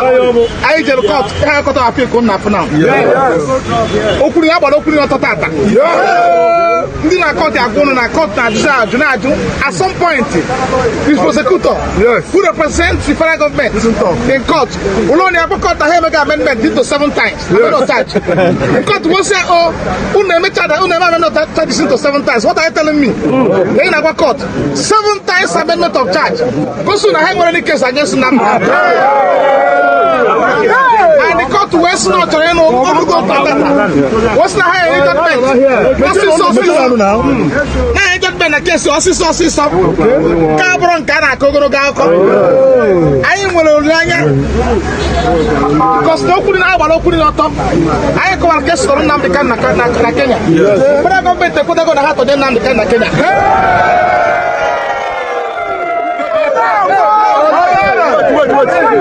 Anyị jere court, ha akọta appeal ka na afụ na okwuru ya gbara okwuru ọtọ tata. Ndị na court agwa ụnụ na court na-ajụzi ajụ na-ajụ. At some point, the prosecutor who represents the federal government in court ụlọ na akwa court na ha emega amendment into seven times amendment of charge. The court will say, "Oh, unu emecha unu eme amendment of charges into seven times. What are you telling me?" Then na agwa court seven times amendment of charge gosi na ha nwere any case against Nnamdi. And the court wee sị na ọ chọrọ ịnụ ọgụgụ tata, wee sị na ha enye judgment ọsịsọ ọsịsọ, na-enye judgment na case ọsịsọ ọsịsọ, ka abụrụ nke a na-akọ ogologo akụkọ. Anyị nwere olileanya because na okwu dị na-agbara okwu dị n'ọtọ. Anyị kọwara ka esi tọrọ Nnamdi Kanu na Kenya. Federal gọọmenti ekwetago na ha tọje Nnamdi Kanu na Kenya.